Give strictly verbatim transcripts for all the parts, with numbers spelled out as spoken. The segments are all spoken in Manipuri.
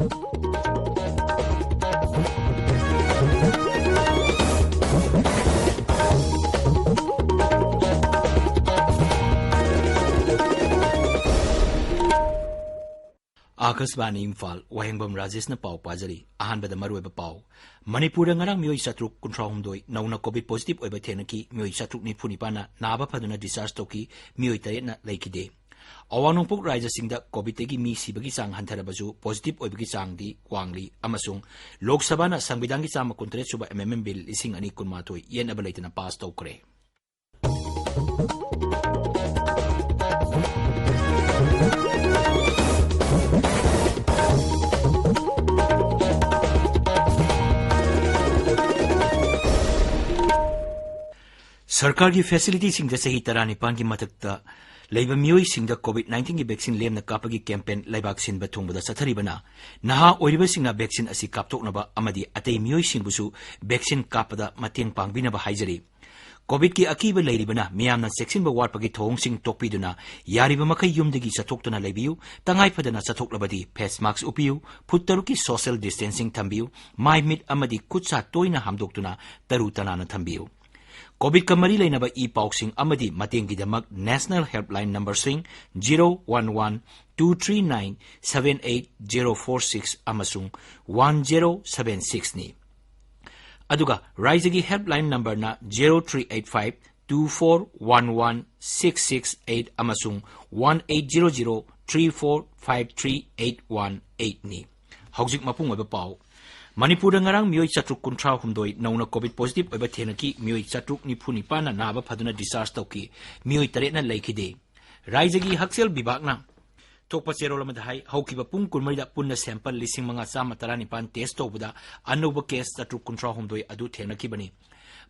ꯑꯥꯀꯥꯁꯕꯥꯅꯤ ꯏꯝꯐꯥꯜ, ꯋꯥꯍꯦꯡꯕꯝ ꯔꯥꯖꯦꯁꯅ ꯄꯥꯎ ꯄꯥꯖꯔꯤ꯫ ꯑꯍꯥꯟꯕꯗ ꯃꯔꯨꯑꯣꯏꯕ ꯄꯥꯎ꯫ ꯃꯅꯤꯄꯨꯔꯗ ꯉꯔꯥꯡ ꯃꯤꯑꯣꯏ ꯆꯥꯇ꯭ꯔꯨꯛ ꯀꯨꯟꯊ꯭ꯔꯥꯍꯨꯝꯗꯣꯏ ꯅꯧꯅ ꯀꯣꯚꯤꯗ ꯄꯣꯖꯤꯇꯤꯚ ꯑꯣꯏꯕ ꯊꯦꯡꯅꯈꯤ꯫ ꯃꯤꯑꯣꯏ ꯆꯥꯇ꯭ꯔꯨꯛ ꯅꯤꯐꯨ ꯅꯤꯄꯥꯟꯅ ꯅꯥꯕ ꯐꯗꯨꯅ ꯗꯤꯁꯆꯥꯔꯖ ꯇꯧꯈꯤ꯫ ꯃꯤꯑꯣꯏ ꯇꯔꯦꯠꯅ ꯂꯩꯈꯤꯗꯦ꯫ ꯑꯋꯥꯡ ꯅꯣꯡꯄꯣꯛ ꯔꯥꯖ꯭ꯌꯁꯤꯡꯗ ꯀꯣꯚꯤꯗꯇꯒꯤ ꯃꯤ ꯁꯤꯕꯒꯤ ꯆꯥꯡ ꯍꯟꯊꯔꯕꯁꯨ, ꯄꯣꯖꯤꯇꯤꯚ ꯑꯣꯏꯕꯒꯤ ꯆꯥꯡꯗꯤ ꯋꯥꯡꯂꯤ ꯑꯃꯁꯨꯡ ꯂꯣꯛ ꯁꯚꯥꯅ ꯁꯪꯕꯤꯙꯥꯟꯒꯤ ꯆꯥꯝꯃ ꯀꯨꯟꯇꯔꯦꯠ ꯁꯨꯕ ꯑꯦꯃꯦꯟꯗꯃꯦꯟ ꯕꯤꯜ ꯂꯤꯁꯤꯡ ꯑꯅꯤ ꯀꯨꯟꯃꯥꯊꯣꯏ ꯌꯦꯠꯅꯕ ꯂꯩꯇꯅ ꯄꯥꯁ ꯇꯧꯈ꯭ꯔꯦ꯫ ꯁꯔꯀꯥꯔꯒꯤ ꯐꯦꯁꯤꯂꯤꯇꯤꯁꯤꯡꯗ ꯆꯍꯤ ꯇꯔꯥꯅꯤꯄꯥꯟꯒꯤ ꯃꯊꯛꯇ ꯂꯩꯕ ꯃꯤꯑꯣꯏꯁꯤꯡꯗ ꯀꯣꯚꯤꯗ ꯅꯥꯏꯟꯇꯤꯟꯒꯤ ꯚꯦꯛꯁꯤꯟ ꯂꯦꯝꯅ ꯀꯥꯞꯄꯒꯤ ꯀꯦꯝꯄꯦꯟ ꯂꯩꯕꯥꯛ ꯁꯤꯟꯕ ꯊꯨꯡꯕꯗ ꯆꯠꯊꯔꯤꯕꯅ ꯅꯍꯥ ꯑꯣꯏꯔꯤꯕꯁꯤꯡꯅ ꯚꯦꯛꯁꯤꯟ ꯑꯁꯤ ꯀꯥꯞꯊꯣꯛꯅꯕ ꯑꯃꯗꯤ ꯑꯇꯩ ꯃꯤꯑꯣꯏꯁꯤꯡꯕꯨꯁꯨ ꯚꯦꯛꯁꯤꯟ ꯀꯥꯞꯄꯗ ꯃꯇꯦꯡ ꯄꯥꯡꯕꯤꯅꯕ ꯍꯥꯏꯖꯔꯤ꯫ ꯀꯣꯚꯤꯗꯀꯤ ꯑꯀꯤꯕ ꯂꯩꯔꯤꯕꯅ ꯃꯤꯌꯥꯝꯅ ꯆꯦꯛꯁꯤꯟꯕ ꯋꯥꯠꯄꯒꯤ ꯊꯧꯑꯣꯡꯁꯤꯡ ꯇꯣꯛꯄꯤꯗꯨꯅ ꯌꯥꯔꯤꯕ ꯃꯈꯩ ꯌꯨꯝꯗꯒꯤ ꯆꯠꯊꯣꯛꯇꯨꯅ ꯂꯩꯕꯤꯌꯨ꯫ ꯇꯉꯥꯏ ꯐꯗꯅ ꯆꯠꯊꯣꯛꯂꯕꯗꯤ ꯐꯦꯁ ꯃꯥꯁꯛ ꯎꯞꯄꯤꯌꯨ, ꯐꯨꯠ ꯇꯔꯨꯛꯀꯤ ꯁꯣꯁꯤꯌꯦꯜ ꯗꯤꯁꯇꯦꯟꯁꯤꯡ ꯊꯝꯕꯤꯌꯨ, ꯃꯥꯏ ꯃꯤꯠ ꯑꯃꯗꯤ ꯈꯨꯠ ꯁꯥ ꯇꯣꯏꯅ ꯍꯥꯝꯗꯣꯛꯇꯨꯅ ꯇꯔꯨ ꯇꯅꯥꯟꯅ ꯊꯝꯕꯤꯌꯨ꯫ ꯀꯣꯚꯤꯗꯀ ꯃꯔꯤ ꯂꯩꯅꯕ ꯏ ꯄꯥꯎꯁꯤꯡ ꯑꯃꯗꯤ ꯃꯇꯦꯡꯒꯤꯗꯃꯛ ꯅꯦꯁꯅꯦꯜ ꯍꯦꯜꯞꯂꯥꯏꯟ ꯅꯝꯕꯔꯁꯤꯡ zero one one two three nine seven eight zero four six ꯑꯃꯁꯨꯡ ꯋꯥꯟ ꯖꯤꯔꯣ ꯁꯚꯦꯟ ꯁꯤꯛꯁꯅꯤ꯫ ꯑꯗꯨꯒ ꯔꯥꯏꯖ꯭ꯌꯒꯤ ꯍꯦꯜꯞꯂꯥꯏꯟ ꯅꯝꯕꯔꯅ zero three eight five two four one one six six eight ꯑꯃꯁꯨꯡ one eight zero zero three four five three eight one ꯑꯩꯠꯅꯤ꯫ ꯍꯧꯖꯤꯛ ꯃꯄꯨꯡ ꯑꯣꯏꯕ ꯄꯥꯎ꯫ ꯃꯅꯤꯄꯨꯔꯗ ꯉꯔꯥꯡ ꯃꯤꯑꯣꯏ ꯆꯥꯇ꯭ꯔꯨꯛ ꯀꯨꯟꯊ꯭ꯔꯥꯍꯨꯝꯗꯣꯏ ꯅꯧꯅ ꯀꯣꯚꯤꯗ ꯄꯣꯖꯤꯇꯤꯚ ꯑꯣꯏꯕ ꯊꯦꯡꯅꯈꯤ꯫ ꯃꯤꯑꯣꯏ ꯆꯥꯇ꯭ꯔꯨꯛ ꯅꯤꯐꯨ ꯅꯤꯄꯥꯟꯅ ꯅꯥꯕ ꯐꯗꯨꯅ ꯗꯤꯁꯆꯥꯔꯖ ꯇꯧꯈꯤ꯫ ꯃꯤꯑꯣꯏ ꯇꯔꯦꯠꯅ ꯂꯩꯈꯤꯗꯦ꯫ ꯔꯥꯏꯖ꯭ꯌꯒꯤ ꯍꯛꯁꯦꯜ ꯕꯤꯚꯥꯒꯅ ꯊꯣꯛꯄ ꯆꯦꯔꯣꯜ ꯑꯃꯗ ꯍꯥꯏ, ꯍꯧꯈꯤꯕ ꯄꯨꯡ ꯀꯨꯟꯃꯔꯤꯗ ꯄꯨꯟꯅ ꯁꯦꯝꯄꯜ ꯂꯤꯁꯤꯡ ꯃꯉꯥ ꯆꯥꯝꯃ ꯇꯔꯥꯅꯤꯄꯥꯟ ꯇꯦꯁ ꯇꯧꯕꯗ ꯑꯅꯧꯕ ꯀꯦꯁ ꯆꯥꯇ꯭ꯔꯨꯛ ꯀꯨꯟꯊ꯭ꯔꯥꯍꯨꯝꯗꯣꯏ ꯑꯗꯨ ꯊꯦꯡꯅꯈꯤꯕꯅꯤ꯫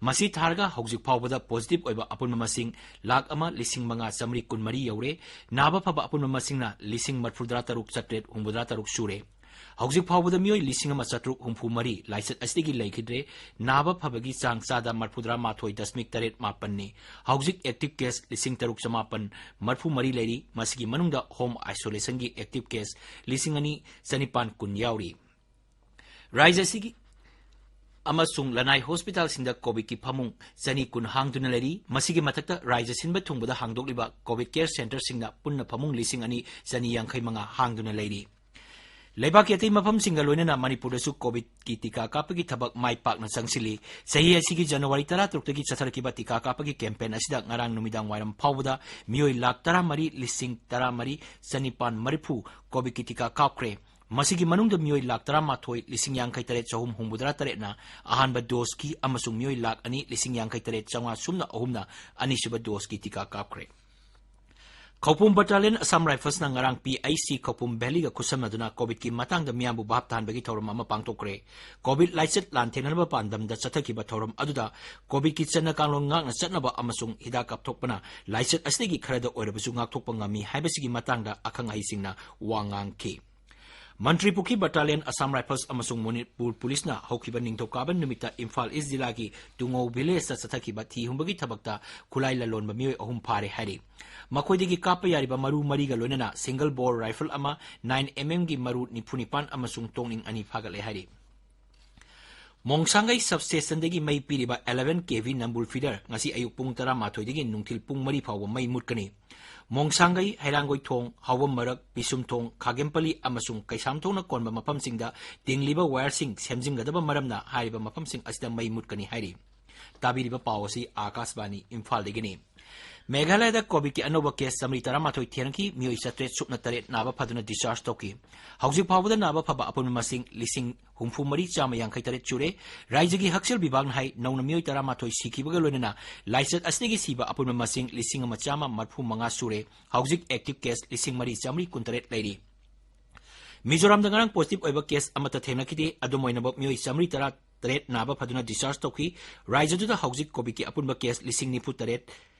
ꯃꯁꯤ ꯊꯥꯔꯒ ꯍꯧꯖꯤꯛ ꯐꯥꯎꯕꯗ ꯄꯣꯖꯤꯇꯤꯚ ꯑꯣꯏꯕ ꯑꯄꯨꯟꯕ ꯃꯁꯤꯡ ꯂꯥꯈ ꯑꯃ ꯂꯤꯁꯤꯡ ꯃꯉꯥ ꯆꯥꯃꯔꯤ ꯀꯨꯟꯃꯔꯤ ꯌꯧꯔꯦ꯫ ꯅꯥꯕ ꯐꯕ ꯑꯄꯨꯟꯕ ꯃꯁꯤꯡꯅ ꯂꯤꯁꯤꯡ ꯃꯔꯤꯐꯨꯇꯔꯥ ꯇꯔꯨꯛ ꯆꯥꯇ꯭ꯔꯦꯠ ꯍꯨꯝꯐꯨꯇꯔꯥ ꯇꯔꯨꯛ ꯁꯨꯔꯦ꯫ ꯍꯧꯖꯤꯛ ꯐꯥꯎꯕꯗ ꯃꯤꯑꯣꯏ ꯂꯤꯁꯤꯡ ꯑꯃ ꯆꯥꯇ꯭ꯔꯨꯛ ꯍꯨꯝꯐꯨ ꯃꯔꯤ ꯂꯥꯏꯆꯠ ꯑꯁꯤꯗꯒꯤ ꯂꯩꯈꯤꯗ꯭ꯔꯦ꯫ ꯅꯥꯕ ꯐꯕꯒꯤ ꯆꯥꯡ ꯆꯥꯗ ꯃꯔꯤꯐꯨꯇꯔꯥ ꯃꯥꯊꯣꯏ ꯗꯁꯃꯤꯛ ꯇꯔꯦꯠ ꯃꯥꯄꯟꯅꯤ꯫ ꯍꯧꯖꯤꯛ active case ꯂꯤꯁꯤꯡ ꯇꯔꯨꯛ ꯆꯃꯥꯄꯟ ꯃꯔꯤꯐꯨ ꯃꯔꯤ ꯂꯩꯔꯤ꯫ ꯃꯁꯤꯒꯤ ꯃꯅꯨꯡꯗ home isolationꯒꯤ active case ꯂꯤꯁꯤꯡ ꯑꯅꯤ ꯆꯅꯤꯄꯥꯟ ꯀꯨꯟ ꯌꯥꯎꯔꯤ꯫ ꯔꯥꯖ꯭ꯌ ꯑꯁꯤꯒꯤ ꯑꯃꯁꯨꯡ ꯂꯅꯥꯏ hospitalꯁꯤꯡꯗ COVIDꯀꯤ ꯐꯃꯨꯡ ꯆꯅꯤ ꯀꯨꯟ ꯍꯥꯡꯗꯨꯅ ꯂꯩꯔꯤ꯫ ꯃꯁꯤꯒꯤ ꯃꯊꯛꯇ ꯔꯥꯖ꯭ꯌ ꯁꯤꯟꯕ ꯊꯨꯡꯕꯗ ꯍꯥꯡꯗꯣꯛꯂꯤꯕ COVID care centreꯁꯤꯡꯅ ꯄꯨꯟꯅ ꯐꯃꯨꯡ ꯂꯤꯁꯤꯡ ꯑꯅꯤ ꯆꯅꯤ ꯌꯥꯡꯈꯩ ꯃꯉꯥ ꯍꯥꯡꯗꯨꯅ ꯂꯩꯔꯤ꯫ ꯂꯩꯕꯥꯛꯀꯤ ꯑꯇꯩ ꯃꯐꯝꯁꯤꯡꯒ ꯂꯣꯏꯅꯅ ꯃꯅꯤꯄꯨꯔꯗꯁꯨ COVIDꯀꯤ ꯇꯤꯀꯥ ꯀꯥꯞꯄꯒꯤ ꯊꯕꯛ ꯃꯥꯏ ꯄꯥꯛꯅ ꯆꯪꯁꯤꯜꯂꯤ꯫ ꯆꯍꯤ ꯑꯁꯤꯒꯤ January ꯇꯔꯥꯇꯔꯨꯛꯇꯒꯤ ꯆꯠꯊꯔꯛꯈꯤꯕ ꯇꯤꯀꯥ ꯀꯥꯞꯄꯒꯤ campaign ꯑꯁꯤꯗ ꯉꯔꯥꯡ ꯅꯨꯃꯤꯗꯥꯡ ꯋꯥꯏꯔꯝ ꯐꯥꯎꯕꯗ ꯃꯤꯑꯣꯏ ꯂꯥꯈ ꯇꯔꯥꯃꯔꯤ ꯂꯤꯁꯤꯡ ꯇꯔꯥꯃꯔꯤ ꯆꯅꯤꯄꯥꯟ ꯃꯔꯤꯐꯨ COVIDꯀꯤ ꯇꯤꯀꯥ ꯀꯥꯞꯈ꯭ꯔꯦ꯫ ꯃꯁꯤꯒꯤ ꯃꯅꯨꯡꯗ ꯃꯤꯑꯣꯏ ꯂꯥꯈ ꯇꯔꯥꯃꯥꯊꯣꯏ ꯂꯤꯁꯤꯡ ꯌꯥꯡꯈꯩ ꯇꯔꯦꯠ ꯆꯍꯨꯝ ꯍꯨꯝꯐꯨꯇꯔꯥ ꯇꯔꯦꯠꯅ ꯑꯍꯥꯟꯕ doseꯀꯤ ꯑꯃꯁꯨꯡ ꯃꯤꯑꯣꯏ ꯂꯥꯈ ꯑꯅꯤ ꯂꯤꯁꯤꯡ ꯌꯥꯡꯈꯩ ꯇꯔꯦꯠ ꯆꯥꯝꯃꯉꯥ ꯁꯨꯞꯅ ꯑꯍꯨꯝꯅ ꯑꯅꯤꯁꯨꯕ doseꯀꯤ ꯇꯤꯀꯥ ꯀꯥꯞꯈ꯭ꯔꯦ꯫ ꯈꯧꯄꯨꯝ Battalion Assam Riflesꯅ ꯉꯔꯥꯡ PIC ꯈꯧꯄꯨꯝ Valleyꯒ ꯈꯨꯠꯁꯝꯅꯗꯨꯅ COVIDꯀꯤ ꯃꯇꯥꯡꯗ ꯃꯤꯌꯥꯝꯕꯨ ꯚꯥꯞ ꯇꯥꯍꯟꯕꯒꯤ ꯊꯧꯔꯝ ꯑꯃ ꯄꯥꯡꯊꯣꯛꯈ꯭ꯔꯦ꯫ COVID ꯂꯥꯏꯆꯠ ꯂꯥꯟꯊꯦꯡꯅꯅꯕ ꯄꯥꯟꯗꯝꯗ ꯆꯠꯊꯈꯤꯕ ꯊꯧꯔꯝ ꯑꯗꯨꯗ COVIDꯀꯤ ꯆꯠꯅ ꯀꯥꯡꯂꯣꯟ ꯉꯥꯛꯅ ꯆꯠꯅꯕ ꯑꯃꯁꯨꯡ ꯍꯤꯗꯥꯛ ꯀꯥꯞꯊꯣꯛꯄꯅ ꯂꯥꯏꯆꯠ ꯑꯁꯤꯗꯒꯤ ꯈꯔꯗ ꯑꯣꯏꯔꯕꯁꯨ ꯉꯥꯛꯊꯣꯛꯄ ꯉꯝꯃꯤ ꯍꯥꯏꯕꯁꯤꯒꯤ ꯃꯇꯥꯡꯗ ꯑꯈꯪ ꯑꯍꯩꯁꯤꯡꯅ ꯋꯥ ꯉꯥꯡꯈꯤ꯫ ꯃꯟꯇ꯭ꯔꯤ ꯄꯨꯈ꯭ꯔꯤ Battalion, Assam Rifles ꯑꯃꯁꯨꯡ ꯃꯅꯤꯄꯨꯔ ꯄꯨꯂꯤꯁꯅ ꯍꯧꯈꯤꯕ ꯅꯤꯡꯊꯧꯀꯥꯕ ꯅꯨꯃꯤꯠꯇ ꯏꯝꯐꯥꯜ East ꯖꯤꯂꯥꯒꯤ ꯇꯨꯡꯉꯧ villageꯇ ꯆꯠꯊꯈꯤꯕ ꯊꯤ ꯍꯨꯝꯕꯒꯤ ꯊꯕꯛꯇ ꯈꯨꯠꯂꯥꯏ ꯂꯂꯣꯟꯕ ꯃꯤꯑꯣꯏ ꯑꯍꯨꯝ ꯐꯥꯔꯦ ꯍꯥꯏꯔꯤ꯫ ꯃꯈꯣꯏꯗꯒꯤ ꯀꯥꯞꯄ ꯌꯥꯔꯤꯕ ꯃꯔꯨ ꯃꯔꯤꯒ ꯂꯣꯏꯅꯅ single bore rifle ꯑꯃ, nine mmꯒꯤ ꯃꯔꯨ ꯅꯤꯐꯨ ꯅꯤꯄꯥꯟ ꯑꯃꯁꯨꯡ ꯇꯣꯡꯅꯤꯡ ꯑꯅꯤ ꯐꯥꯒꯠꯂꯦ ꯍꯥꯏꯔꯤ꯫ ꯃꯣꯡꯁꯥꯡꯒꯩ substationꯗꯒꯤ ꯃꯩ ꯄꯤꯔꯤꯕ eleven KV Nambul feeder ꯉꯁꯤ ꯑꯌꯨꯛ ꯄꯨꯡ ꯇꯔꯥꯃꯥꯊꯣꯏꯗꯒꯤ ꯅꯨꯡꯊꯤꯜ ꯄꯨꯡ ꯃꯔꯤ ꯐꯥꯎꯕ ꯃꯩ ꯃꯨꯠꯀꯅꯤ꯫ ꯃꯣꯡꯁꯥꯡꯒꯩ, ꯍꯩꯔꯥꯡꯒꯣꯏꯊꯣꯡ, ꯍꯥꯎꯕꯝ ꯃꯔꯛ, ꯄꯤꯁꯨꯝꯊꯣꯡ, ꯈꯥꯒꯦꯝꯄꯜꯂꯤ ꯑꯃꯁꯨꯡ ꯀꯩꯁꯥꯝꯊꯣꯡꯅ ꯀꯣꯟꯕ ꯃꯐꯝꯁꯤꯡꯗ ꯇꯤꯡꯂꯤꯕ wireꯁꯤꯡ ꯁꯦꯝꯖꯤꯟꯒꯗꯕ ꯃꯔꯝꯅ ꯍꯥꯏꯔꯤꯕ ꯃꯐꯝꯁꯤꯡ ꯑꯁꯤꯗ ꯃꯩ ꯃꯨꯠꯀꯅꯤ ꯍꯥꯏꯔꯤ꯫ ꯇꯥꯕꯤꯔꯤꯕ ꯄꯥꯎ ꯑꯁꯤ ꯑꯥꯀꯥꯁꯕꯥꯅꯤ ꯏꯝꯐꯥꯜꯗꯒꯤꯅꯤ꯫ ꯃꯦꯘꯥꯂꯌꯗ COVIDꯀꯤ ꯑꯅꯧꯕ case ꯆꯥꯃꯔꯤ ꯇꯔꯥꯃꯥꯊꯣꯏ ꯊꯦꯡꯅꯈꯤ, ꯃꯤꯑꯣꯏ ꯆꯥꯇ꯭ꯔꯦꯠ ꯁꯨꯞꯅ ꯇꯔꯦꯠ ꯅꯥꯕ ꯐꯗꯨꯅ discharge ꯇꯧꯈꯤ꯫ ꯍꯧꯖꯤꯛ ꯐꯥꯎꯕꯗ ꯅꯥꯕ ꯐꯕ ꯑꯄꯨꯟꯕ ꯃꯁꯤꯡ ꯂꯤꯁꯤꯡ ꯍꯨꯝꯐꯨ ꯃꯔꯤ ꯆꯥꯝꯃ ꯌꯥꯡꯈꯩ ꯇꯔꯦꯠ ꯁꯨꯔꯦ꯫ ꯔꯥꯖ꯭ꯌꯒꯤ ꯍꯛꯁꯦꯜ ꯕꯤꯚꯥꯒꯅ ꯍꯥꯏ, ꯅꯧꯅ ꯃꯤꯑꯣꯏ ꯇꯔꯥꯃꯥꯊꯣꯏ ꯁꯤꯈꯤꯕꯒ ꯂꯣꯏꯅꯅ ꯂꯥꯏꯆꯠ ꯑꯁꯤꯗꯒꯤ ꯁꯤꯕ ꯑꯄꯨꯟꯕ ꯃꯁꯤꯡ ꯂꯤꯁꯤꯡ ꯑꯃ ꯆꯥꯝꯃ ꯃꯔꯤꯐꯨ ꯃꯉꯥ ꯁꯨꯔꯦ꯫ ꯍꯧꯖꯤꯛ active case ꯂꯤꯁꯤꯡ ꯃꯔꯤ ꯆꯥꯝꯃꯔꯤ ꯀꯨꯟꯇꯔꯦꯠ ꯂꯩꯔꯤ꯫ ꯃꯤꯖꯣꯔꯥꯝꯗ ꯉꯔꯥꯡ positive ꯑꯣꯏꯕ case ꯑꯃꯠꯇ ꯊꯦꯡꯅꯈꯤꯗꯦ꯫ ꯑꯗꯨꯝ ꯑꯣꯏꯅꯃꯛ ꯃꯤꯑꯣꯏ ꯆꯥꯃꯔꯤ ꯇꯔꯥ ꯇꯔꯦꯠ ꯅꯥꯕ ꯐꯗꯨꯅ discharge ꯇꯧꯈꯤ꯫ ꯔꯥꯖ꯭ꯌꯗꯨꯗ ꯍꯧꯖꯤꯛ COVIDꯀꯤ ꯑꯄꯨꯟꯕ case ꯂꯤꯁꯤꯡ ꯅꯤꯐꯨ ꯇꯔꯦꯠ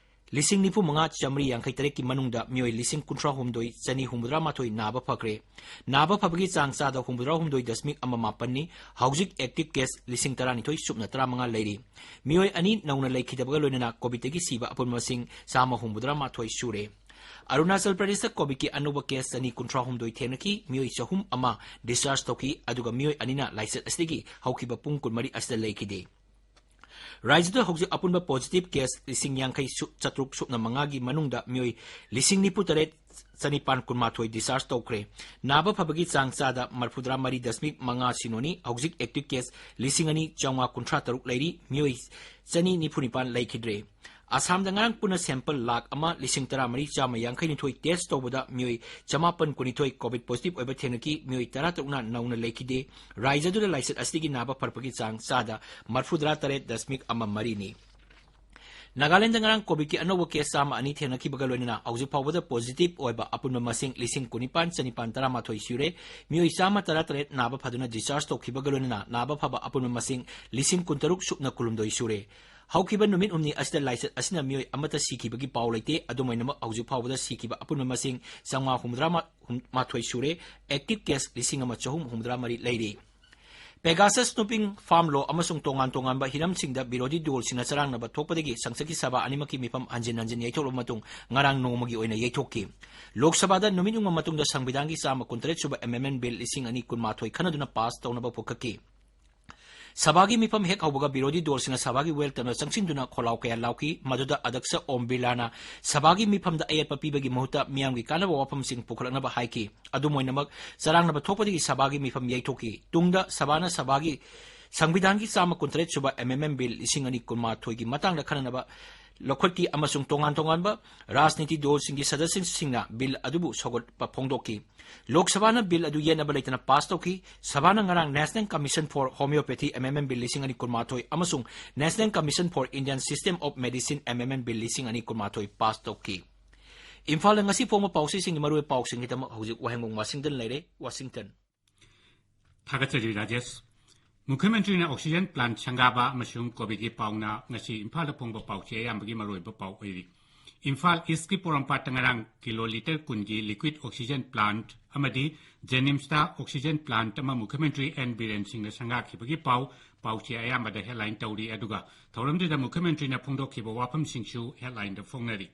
ꯂꯤꯁꯤꯡ ꯅꯤꯐꯨ ꯃꯉꯥ ꯆꯥꯃꯔꯤ ꯌꯥꯡꯈꯩ ꯇꯔꯦꯠꯀꯤ ꯃꯅꯨꯡꯗ ꯃꯤꯑꯣꯏ ꯂꯤꯁꯤꯡ ꯀꯨꯟꯊ꯭ꯔꯥ ꯍꯨꯝꯗꯣꯏ ꯆꯅꯤ ꯍꯨꯝꯐꯨꯇꯔꯥ ꯃꯥꯊꯣꯏ ꯅꯥꯕ ꯐꯈ꯭ꯔꯦ꯫ ꯅꯥꯕ ꯐꯕꯒꯤ ꯆꯥꯡ ꯆꯥꯗ ꯍꯨꯝꯐꯨꯇꯔꯥ ꯍꯨꯝꯗꯣꯏ ꯗꯁꯃꯤꯛ ꯑꯃ ꯃꯥꯄꯟꯅꯤ꯫ ꯍꯧꯖꯤꯛ active case ꯂꯤꯁꯤꯡ ꯇꯔꯥꯅꯤꯊꯣꯏ ꯁꯨꯞꯅ ꯇꯔꯥꯃꯉꯥ ꯂꯩꯔꯤ꯫ ꯃꯤꯑꯣꯏ ꯑꯅꯤ ꯅꯧꯅ ꯂꯩꯈꯤꯗꯕꯒ ꯂꯣꯏꯅꯅ COVIDꯇꯒꯤ ꯁꯤꯕ ꯑꯄꯨꯟꯕ ꯃꯁꯤꯡ ꯆꯥꯝꯃ ꯍꯨꯝꯐꯨꯇꯔꯥ ꯃꯥꯊꯣꯏ ꯁꯨꯔꯦ꯫ ꯑꯔꯨꯅꯥꯆꯜ ꯄ꯭ꯔꯗꯦꯁꯇ COVIDꯀꯤ ꯑꯅꯧꯕ case ꯆꯅꯤ ꯀꯨꯟꯊ꯭ꯔꯥ ꯍꯨꯝꯗꯣꯏ ꯊꯦꯡꯅꯈꯤ, ꯃꯤꯑꯣꯏ ꯆꯍꯨꯝ ꯑꯃ discharge ꯇꯧꯈꯤ, ꯑꯗꯨꯒ ꯃꯤꯑꯣꯏ ꯑꯅꯤꯅ ꯂꯥꯏꯆꯠ ꯑꯁꯤꯗꯒꯤ ꯍꯧꯈꯤꯕ ꯄꯨꯡ ꯀꯨꯟꯃꯔꯤ ꯑꯁꯤꯗ ꯂꯩꯈꯤꯗꯦ꯫ ꯔꯥꯖ꯭ꯌꯗ ꯍꯧꯖꯤꯛ ꯑꯄꯨꯟꯕ positive case ꯂꯤꯁꯤꯡ ꯌꯥꯡꯈꯩ ꯆꯥꯇ꯭ꯔꯨꯛ ꯁꯨꯞꯅ ꯃꯉꯥꯒꯤ ꯃꯅꯨꯡꯗ ꯃꯤꯑꯣꯏ ꯂꯤꯁꯤꯡ ꯅꯤꯐꯨ ꯇꯔꯦꯠ ꯆꯅꯤꯄꯥꯟ ꯀꯨꯟꯃꯥꯊꯣꯏ discharge ꯇꯧꯈ꯭ꯔꯦ꯫ ꯅꯥꯕ ꯐꯕꯒꯤ ꯆꯥꯡ ꯆꯥꯗ ꯃꯔꯤꯐꯨꯇꯔꯥ ꯃꯔꯤ ꯗꯁꯃꯤꯛ ꯃꯉꯥ ꯁꯤꯅꯣꯅꯤ꯫ ꯍꯧꯖꯤꯛ active case ꯂꯤꯁꯤꯡ ꯑꯅꯤ ꯆꯥꯝꯃꯉꯥ ꯀꯨꯟꯊ꯭ꯔꯥ ꯇꯔꯨꯛ ꯂꯩꯔꯤ, ꯃꯤꯑꯣꯏ ꯆꯅꯤ ꯅꯤꯐꯨ ꯅꯤꯄꯥꯟ ꯂꯩꯈꯤꯗ꯭ꯔꯦ꯫ ꯑꯁꯥꯝꯗ ꯉꯔꯥꯡ ꯄꯨꯟꯅ sample ꯂꯥꯈ ꯑꯃ ꯂꯤꯁꯤꯡ ꯇꯔꯥꯃꯔꯤ ꯆꯥꯝꯃ ꯌꯥꯡꯈꯩ ꯅꯤꯊꯣꯏ test ꯇꯧꯕꯗ ꯃꯤꯑꯣꯏ ꯆꯃꯥꯄꯟ ꯀꯨꯟꯅꯤꯊꯣꯏ COVID positive ꯑꯣꯏꯕ ꯊꯦꯡꯅꯈꯤ, ꯃꯤꯑꯣꯏ ꯇꯔꯥꯇꯔꯨꯛꯅ ꯅꯧꯅ ꯂꯩꯈꯤꯗꯦ꯫ ꯔꯥꯖ꯭ꯌꯗꯨꯗ ꯂꯥꯏꯆꯠ ꯑꯁꯤꯗꯒꯤ ꯅꯥꯕ ꯐꯔꯛꯄꯒꯤ ꯆꯥꯡ ꯆꯥꯗ ꯃꯔꯤꯐꯨꯇꯔꯥ ꯇꯔꯦꯠ ꯗꯁꯃꯤꯛ ꯑꯃ ꯃꯔꯤꯅꯤ꯫ ꯅꯥꯒꯥꯂꯦꯟꯗ ꯉꯔꯥꯡ COVIDꯀꯤ ꯑꯅꯧꯕ case ꯆꯥꯝꯃ ꯑꯅꯤ ꯊꯦꯡꯅꯈꯤꯕꯒ ꯂꯣꯏꯅꯅ ꯍꯧꯖꯤꯛ ꯐꯥꯎꯕꯗ positive ꯑꯣꯏꯕ ꯑꯄꯨꯟꯕ ꯃꯁꯤꯡ ꯂꯤꯁꯤꯡ ꯀꯨꯟꯅꯤꯄꯥꯟ ꯆꯅꯤꯄꯥꯟ ꯇꯔꯥꯃꯥꯊꯣꯏ ꯁꯨꯔꯦ꯫ ꯃꯤꯑꯣꯏ ꯆꯥꯝꯃ ꯇꯔꯥ ꯇꯔꯦꯠ ꯅꯥꯕ ꯐꯗꯨꯅ discharge ꯇꯧꯈꯤꯕꯒ ꯂꯣꯏꯅꯅ ꯅꯥꯕ ꯐꯕ ꯑꯄꯨꯟꯕ ꯃꯁꯤꯡ ꯂꯤꯁꯤꯡ ꯀꯨꯟꯇꯔꯨꯛ ꯁꯨꯞꯅ ꯀꯨꯟꯍꯨꯝꯗꯣꯏ ꯁꯨꯔꯦ꯫ ꯍꯧꯈꯤꯕ ꯅꯨꯃꯤꯠ ꯍꯨꯝꯅꯤ ꯑꯁꯤꯗ ꯂꯥꯏꯆꯠ ꯑꯁꯤꯅ ꯃꯤꯑꯣꯏ ꯑꯃꯠꯇ ꯁꯤꯈꯤꯕꯒꯤ ꯄꯥꯎ ꯂꯩꯇꯦ꯫ ꯑꯗꯨꯝ ꯑꯣꯏꯅꯃꯛ, ꯍꯧꯖꯤꯛ ꯐꯥꯎꯕꯗ ꯁꯤꯈꯤꯕ ꯑꯄꯨꯟꯕ ꯃꯁꯤꯡ ꯆꯥꯝꯃꯉꯥ ꯍꯨꯝꯐꯨꯇꯔꯥ ꯃꯥꯊꯣꯏ ꯁꯨꯔꯦ꯫ Active case ꯂꯤꯁꯤꯡ ꯑꯃ ꯆꯍꯨꯝ ꯍꯨꯝꯐꯨꯇꯔꯥ ꯃꯔꯤ ꯂꯩꯔꯤ꯫ Pegasus snooping, farm law ꯑꯃꯁꯨꯡ ꯇꯣꯉꯥꯟ ꯇꯣꯉꯥꯟꯕ ꯍꯤꯔꯝꯁꯤꯡꯗ ꯕꯤꯔꯣꯙꯤ ꯗꯣꯜꯁꯤꯡꯅ ꯆꯔꯥꯡꯅꯕ ꯊꯣꯛꯄꯗꯒꯤ ꯁꯪꯁꯠꯀꯤ ꯁꯚꯥ ꯑꯅꯤꯃꯛꯀꯤ ꯃꯤꯐꯝ ꯍꯟꯖꯤꯟ ꯍꯟꯖꯤꯟ ꯌꯩꯊꯣꯛꯂꯕ ꯃꯇꯨꯡ ꯉꯔꯥꯡ ꯅꯣꯡꯃꯒꯤ ꯑꯣꯏꯅ ꯌꯩꯊꯣꯛꯈꯤ꯫ ꯂꯣꯛ ꯁꯚꯥꯗ ꯅꯨꯃꯤꯠ ꯌꯨꯡꯕ ꯃꯇꯨꯡꯗ ꯁꯪꯕꯤꯙꯥꯟꯒꯤ ꯆꯥꯝꯃ ꯀꯨꯟꯇꯔꯦꯠ ꯁꯨꯕ amendment bill ꯂꯤꯁꯤꯡ ꯑꯅꯤ ꯀꯨꯟꯃꯥꯊꯣꯏ ꯈꯟꯅꯗꯨꯅ pass ꯇꯧꯅꯕ ꯄꯨꯈꯠꯈꯤ꯫ ꯁꯚꯥꯒꯤ ꯃꯤꯐꯝ ꯍꯦꯛ ꯍꯧꯕꯒ ꯕꯤꯔꯣꯙꯤ ꯗꯣꯜꯁꯤꯡꯅ ꯁꯚꯥꯒꯤ well ꯇꯝꯅ ꯆꯪꯁꯤꯟꯗꯨꯅ ꯈꯣꯜꯂꯥꯎ ꯀꯌꯥ ꯂꯥꯎꯈꯤ꯫ ꯃꯗꯨꯗ ꯑꯗꯛꯁ ꯑꯣꯝ ꯕꯤꯔꯂꯥꯅ ꯁꯚꯥꯒꯤ ꯃꯤꯐꯝꯗ ꯑꯌꯦꯠꯄ ꯄꯤꯕꯒꯤ ꯃꯍꯨꯠꯇ ꯃꯤꯌꯥꯝꯒꯤ ꯀꯥꯟꯅꯕ ꯋꯥꯐꯝꯁꯤꯡ ꯄꯨꯈꯠꯂꯛꯅꯕ ꯍꯥꯏꯈꯤ꯫ ꯑꯗꯨꯝ ꯑꯣꯏꯅꯃꯛ, ꯆꯔꯥꯡꯅꯕ ꯊꯣꯛꯄꯗꯒꯤ ꯁꯚꯥꯒꯤ ꯃꯤꯐꯝ ꯌꯩꯊꯣꯛꯈꯤ꯫ ꯇꯨꯡꯗ ꯁꯚꯥꯅ ꯁꯚꯥꯒꯤ ꯁꯪꯕꯤꯙꯥꯟꯒꯤ ꯆꯥꯝꯃ ꯀꯨꯟꯇꯔꯦꯠ ꯁꯨꯕ amendment bill ꯂꯤꯁꯤꯡ ꯑꯅꯤ ꯀꯨꯟꯃꯥꯊꯣꯏꯒꯤ ꯃꯇꯥꯡꯗ ꯈꯟꯅꯅꯕ ꯂꯧꯈꯠꯈꯤ ꯑꯃꯁꯨꯡ ꯇꯣꯉꯥꯟ ꯇꯣꯉꯥꯟꯕ ꯔꯥꯖꯅꯤꯇꯤ ꯗꯣꯜꯁꯤꯡꯒꯤ ꯁꯗꯁ꯭ꯌꯁꯤꯡꯅ bill ꯑꯗꯨꯕꯨ ꯁꯧꯒꯠꯄ ꯐꯣꯡꯗꯣꯛꯈꯤ꯫ ꯂꯣꯛ ꯁꯚꯥꯅ bill ꯑꯗꯨ ꯌꯦꯠꯅꯕ ꯂꯩꯇꯅ pass ꯇꯧꯈꯤ꯫ ꯁꯚꯥꯅ ꯉꯔꯥꯡ National Commission for Homeopathy Amendment Bill ꯂꯤꯁꯤꯡ ꯑꯅꯤ ꯀꯨꯟꯃꯥꯊꯣꯏ ꯑꯃꯁꯨꯡ National Commission for Indian System of Medicine Amendment Bill ꯂꯤꯁꯤꯡ ꯑꯅꯤ ꯀꯨꯟꯃꯥꯊꯣꯏ pass ꯇꯧꯈꯤ꯫ ꯏꯝꯐꯥꯜꯗ ꯉꯁꯤ ꯐꯣꯡꯕ ꯄꯥꯎꯆꯦꯁꯤꯡꯒꯤ ꯃꯔꯨꯑꯣꯏꯕ ꯄꯥꯎꯁꯤꯡꯒꯤꯗꯃꯛ ꯍꯧꯖꯤꯛ ꯋꯥꯍꯦꯡꯕꯝ ꯋꯥꯁꯤꯡꯇꯟ ꯂꯩꯔꯦ, ꯋꯥꯁꯤꯡꯇꯟ꯫ ꯊꯥꯒꯠꯆꯔꯤ ꯔꯥꯖꯦꯁ꯫ ꯃꯨꯈ꯭ꯌ ꯃꯟꯇ꯭ꯔꯤꯅ oxygen plant ꯁꯪꯒꯥꯕ ꯑꯃꯁꯨꯡ COVIDꯀꯤ ꯄꯥꯎꯅ ꯉꯁꯤ ꯏꯝꯐꯥꯜꯗ ꯐꯣꯡꯕ ꯄꯥꯎꯆꯦ ꯑꯌꯥꯝꯕꯒꯤ ꯃꯔꯨꯑꯣꯏꯕ ꯄꯥꯎ ꯑꯣꯏꯔꯤ꯫ ꯏꯝꯐꯥꯜ ꯏꯁꯀꯤ ꯄꯣꯔꯣꯝꯄꯥꯠꯇ ꯉꯔꯥꯡ ꯀꯤꯂꯣ ꯂꯤꯇꯔ ꯀꯨꯟꯒꯤ liquid oxygen plant ꯑꯃꯗꯤ ꯖꯦꯅꯤꯝꯁꯇ oxygen plant ꯑꯃ ꯃꯨꯈ꯭ꯌ ꯃꯟꯇ꯭ꯔꯤ ꯑꯦꯟ ꯕꯤꯔꯦꯟ ꯁꯤꯡꯅ ꯁꯪꯒꯥꯈꯤꯕꯒꯤ ꯄꯥꯎ ꯄꯥꯎꯆꯦ ꯑꯌꯥꯝꯕꯗ headline ꯇꯧꯔꯤ꯫ ꯑꯗꯨꯒ ꯊꯧꯔꯝꯗꯨꯗ ꯃꯨꯈ꯭ꯌ ꯃꯟꯇ꯭ꯔꯤꯅ ꯐꯣꯡꯗꯣꯛꯈꯤꯕ ꯋꯥꯐꯝꯁꯤꯡꯁꯨ headlineꯗ ꯐꯣꯡꯅꯔꯤ꯫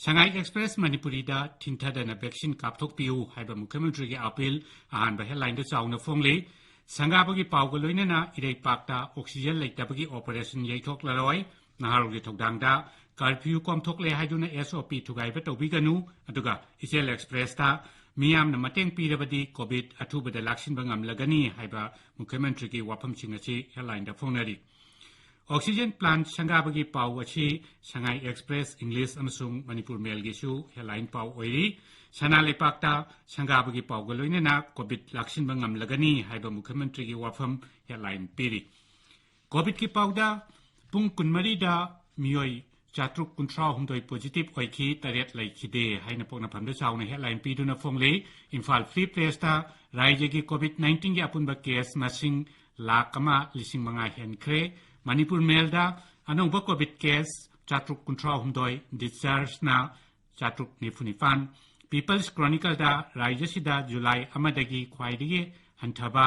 ꯁꯉꯥꯏ ꯑꯦꯛꯁꯄ꯭ꯔꯦꯁ ꯃꯅꯤꯄꯨꯔꯤꯗ ꯊꯤꯡꯊꯗꯅ vaccine ꯀꯥꯞꯊꯣꯛꯄꯤꯌꯨ ꯍꯥꯏꯕ ꯃꯨꯈ꯭ꯌ ꯃꯟꯇ꯭ꯔꯤꯒꯤ appeal ꯑꯍꯥꯟꯕ headlineꯗ ꯆꯥꯎꯅ ꯐꯣꯡꯂꯤ꯫ ꯁꯪꯒꯥꯕꯒꯤ ꯄꯥꯎꯒ ꯂꯣꯏꯅꯅ ꯏꯔꯩꯄꯥꯛꯇ oxygen ꯂꯩꯇꯕꯒꯤ operation ꯌꯩꯊꯣꯛꯂꯔꯣꯏ꯫ ꯅꯍꯥꯔꯣꯜꯒꯤ ꯊꯧꯗꯥꯡꯗ curfew ꯀꯣꯝꯊꯣꯛꯂꯦ ꯍꯥꯏꯗꯨꯅ S O P ꯊꯨꯒꯥꯏꯕ ꯇꯧꯕꯤꯒꯅꯨ꯫ ꯑꯗꯨꯒ ꯏꯆꯦꯜ ꯑꯦꯛꯁꯄ꯭ꯔꯦꯁꯇ ꯃꯤꯌꯥꯝꯅ ꯃꯇꯦꯡ ꯄꯤꯔꯕꯗꯤ COVID ꯑꯊꯨꯕꯗ ꯂꯥꯛꯁꯤꯟꯕ ꯉꯝꯂꯒꯅꯤ ꯍꯥꯏꯕ ꯃꯨꯈ꯭ꯌ ꯃꯟꯇ꯭ꯔꯤꯒꯤ ꯋꯥꯐꯝꯁꯤꯡ ꯑꯁꯤ headlineꯗ ꯐꯣꯡꯅꯔꯤ꯫ Oxygen plant ꯁꯪꯒꯥꯕꯒꯤ ꯄꯥꯎ ꯑꯁꯤ ꯁꯉꯥꯏ ꯑꯦꯛꯁꯄ꯭ꯔꯦꯁ English ꯑꯃꯁꯨꯡ ꯃꯅꯤꯄꯨꯔ ꯃꯦꯜꯒꯤꯁꯨ headline ꯄꯥꯎ ꯑꯣꯏꯔꯤ꯫ ꯁꯅꯥ ꯂꯩꯄꯥꯛꯇ ꯁꯪꯒꯥꯕꯒꯤ ꯄꯥꯎꯒ ꯂꯣꯏꯅꯅ COVID ꯂꯥꯛꯁꯤꯟꯕ ꯉꯝꯂꯒꯅꯤ ꯍꯥꯏꯕ ꯃꯨꯈ꯭ꯌ ꯃꯟꯇ꯭ꯔꯤꯒꯤ ꯋꯥꯐꯝ headline ꯄꯤꯔꯤ꯫ COVIDꯀꯤ ꯄꯥꯎꯗ ꯄꯨꯡ ꯀꯨꯟꯃꯔꯤꯗ ꯃꯤꯑꯣꯏ ꯆꯥꯇ꯭ꯔꯨꯛ ꯀꯨꯟꯊ꯭ꯔꯥ ꯍꯨꯝꯗꯣꯏ positive ꯑꯣꯏꯈꯤ, ꯇꯔꯦꯠ ꯂꯩꯈꯤꯗꯦ ꯍꯥꯏꯅ ꯄꯣꯛꯅꯐꯝꯗ ꯆꯥꯎꯅ headline ꯄꯤꯗꯨꯅ ꯐꯣꯡꯂꯤ꯫ ꯏꯝꯐꯥꯜ Free Pressꯇ ꯔꯥꯏꯖ꯭ꯌꯒꯤ COVID nineteenꯒꯤ ꯑꯄꯨꯟꯕ case ꯃꯁꯤꯡ ꯂꯥꯈ ꯑꯃ ꯂꯤꯁꯤꯡ ꯃꯉꯥ ꯍꯦꯟꯈ꯭ꯔꯦ꯫ ꯃꯅꯤꯄꯨꯔ ꯃꯦꯜꯗ ꯑꯅꯧꯕ COVID case ꯆꯥꯇ꯭ꯔꯨꯛ ꯀꯨꯟꯊ꯭ꯔꯥ ꯍꯨꯝꯗꯣꯏ, dischargeꯅ ꯆꯥꯇ꯭ꯔꯨꯛ ꯅꯤꯐꯨ ꯅꯤꯄꯥꯟ꯫ People's Chronicleꯗ ꯔꯥꯏꯖ꯭ꯌꯁꯤꯗ ꯖꯨꯂꯥꯏ ꯑꯃꯗꯒꯤ ꯈ꯭ꯋꯥꯏꯗꯒꯤ ꯍꯟꯊꯕ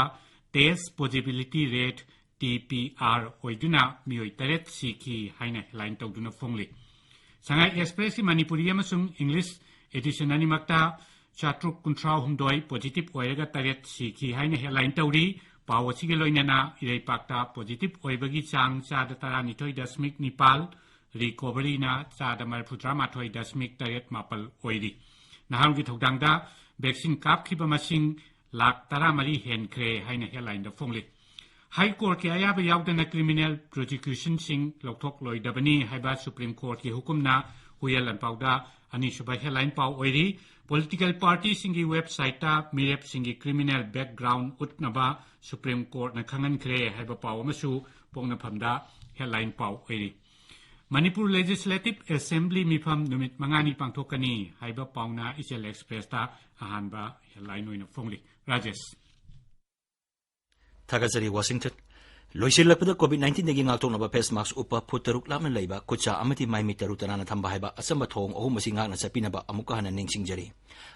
test positivity rate, T P R, ꯑꯣꯏꯗꯨꯅ ꯃꯤꯑꯣꯏ ꯇꯔꯦꯠ ꯁꯤꯈꯤ ꯍꯥꯏꯅ headline ꯇꯧꯗꯨꯅ ꯐꯣꯡꯂꯤ꯫ ꯁꯉꯥꯏ ꯑꯦꯛꯁꯄ꯭ꯔꯦꯁꯀꯤ ꯃꯅꯤꯄꯨꯔꯤ ꯑꯃꯁꯨꯡ English edition ꯑꯅꯤꯃꯛꯇ ꯆꯥꯇ꯭ꯔꯨꯛ ꯀꯨꯟꯊ꯭ꯔꯥ ꯍꯨꯝꯗꯣꯏ positive ꯑꯣꯏꯔꯒ ꯇꯔꯦꯠ ꯁꯤꯈꯤ ꯍꯥꯏꯅ headline ꯇꯧꯔꯤ꯫ ꯄꯥꯎ ꯑꯁꯤꯒ ꯂꯣꯏꯅꯅ ꯏꯔꯩꯄꯥꯛꯇ positive ꯑꯣꯏꯕꯒꯤ ꯆꯥꯡ ꯆꯥꯗ ꯇꯔꯥꯅꯤꯊꯣꯏ ꯗꯁꯃꯤꯛ ꯅꯤꯄꯥꯜ, recoveryꯅ ꯆꯥꯗ ꯃꯔꯤꯐꯨ ꯇꯔꯥꯃꯥꯊꯣꯏ ꯗꯁꯃꯤꯛ ꯇꯔꯦꯠ ꯃꯥꯄꯜ ꯑꯣꯏꯔꯤ꯫ ꯅꯍꯥꯔꯣꯜꯒꯤ ꯊꯧꯗꯥꯡꯗ vaccine ꯀꯥꯞꯈꯤꯕ ꯃꯁꯤꯡ ꯂꯥꯈ ꯇꯔꯥꯃꯔꯤ ꯍꯦꯟꯈ꯭ꯔꯦ ꯍꯥꯏꯅ headlineꯗ ꯐꯣꯡꯂꯤ꯫ High Courtꯀꯤ ꯑꯌꯥꯕ ꯌꯥꯎꯗꯅ criminal prosecutionꯁꯤꯡ ꯂꯧꯊꯣꯛꯂꯣꯏꯗꯕꯅꯤ ꯍꯥꯏꯕ Supreme Courtꯀꯤ ꯍꯨꯀꯨꯝꯅ ꯍꯨꯏꯌꯦꯟ ꯂꯥꯟꯄꯥꯎꯗ ꯑꯅꯤꯁꯨꯕ headline ꯄꯥꯎ ꯑꯣꯏꯔꯤ꯫ Political partyꯁꯤꯡꯒꯤ websiteꯇ ꯃꯤꯔꯦꯞꯁꯤꯡꯒꯤ criminal background ꯎꯠꯅꯕ Supreme Courtꯅ ꯈꯪꯍꯟꯈ꯭ꯔꯦ ꯍꯥꯏꯕ ꯄꯥꯎ ꯑꯃꯁꯨ ꯄꯣꯛꯅꯐꯝꯗ headline ꯄꯥꯎ ꯑꯣꯏꯔꯤ꯫ ꯃꯅꯤꯄꯨꯔ Legislative Assembly ꯃꯤꯐꯝ ꯅꯨꯃꯤꯠ ꯃꯉꯥꯅꯤ ꯄꯥꯡꯊꯣꯛꯀꯅꯤ ꯍꯥꯏꯕ ꯄꯥꯎꯅ ꯏꯆꯦꯜ ꯑꯦꯛꯁꯄ꯭ꯔꯦꯁꯇ ꯑꯍꯥꯟꯕ headline ꯑꯣꯏꯅ ꯐꯣꯡꯂꯤ꯫ ꯔꯥꯖꯦꯁ꯫ ꯊꯥꯒꯠꯆꯔꯤ, ꯋꯥꯁꯤꯡꯇꯟ꯫ ꯂꯣꯏꯁꯤꯜꯂꯛꯄꯗ COVID nineteenꯗꯒꯤ ꯉꯥꯛꯊꯣꯛꯅꯕ face mask ꯎꯞꯄ, ꯐꯨꯠ ꯇꯔꯨꯛ ꯂꯥꯞꯅ ꯂꯩꯕ, ꯈꯨꯠꯁꯥ ꯑꯃꯗꯤ ꯃꯥꯏ ꯃꯤꯠ ꯇꯔꯨ ꯇꯅꯥꯟꯅ ꯊꯝꯕ ꯍꯥꯏꯕ ꯑꯆꯝꯕ ꯊꯧꯑꯣꯡ ꯑꯍꯨꯝ ꯑꯁꯤ ꯉꯥꯛꯅ ꯆꯠꯄꯤꯅꯕ ꯑꯃꯨꯛꯀ ꯍꯟꯅ ꯅꯤꯡꯁꯤꯡꯖꯔꯤ꯫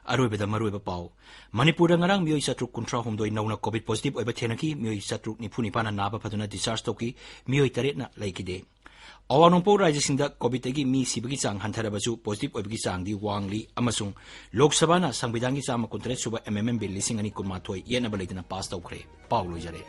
ꯑꯔꯣꯏꯕꯗ ꯃꯔꯨꯑꯣꯏꯕ ꯄꯥꯎ꯫ ꯃꯅꯤꯄꯨꯔꯗ ꯉꯔꯥꯡ ꯃꯤꯑꯣꯏ ꯆꯥꯇ꯭ꯔꯨꯛ ꯀꯨꯟꯊ꯭ꯔꯥ ꯍꯨꯝꯗꯣꯏ ꯅꯧꯅ COVID positive ꯑꯣꯏꯕ ꯊꯦꯡꯅꯈꯤ꯫ ꯃꯤꯑꯣꯏ ꯆꯥꯇ꯭ꯔꯨꯛ ꯅꯤꯐꯨ ꯅꯤꯄꯥꯟꯅ ꯅꯥꯕ ꯐꯗꯨꯅ discharge ꯇꯧꯈꯤ꯫ ꯃꯤꯑꯣꯏ ꯇꯔꯦꯠꯅ ꯂꯩꯈꯤꯗꯦ꯫ ꯑꯋꯥꯡ ꯅꯣꯡꯄꯣꯛ ꯔꯥꯖ꯭ꯌꯁꯤꯡꯗ COVIDꯇꯒꯤ ꯃꯤ ꯁꯤꯕꯒꯤ ꯆꯥꯡ ꯍꯟꯊꯔꯕꯁꯨ positive ꯑꯣꯏꯕꯒꯤ ꯆꯥꯡꯗꯤ ꯋꯥꯡꯂꯤ ꯑꯃꯁꯨꯡ ꯂꯣꯛ ꯁꯚꯥꯅ ꯁꯪꯕꯤꯙꯥꯟꯒꯤ ꯆꯥꯝꯃ ꯀꯨꯟꯇꯔꯦꯠ ꯁꯨꯕ amendment bill ꯂꯤꯁꯤꯡ ꯑꯅꯤ ꯀꯨꯟꯃꯥꯊꯣꯏ ꯌꯦꯠꯅꯕ ꯂꯩꯇꯅ pass ꯇꯧꯈ꯭ꯔꯦ꯫ ꯄꯥꯎ ꯂꯣꯏꯖꯔꯦ꯫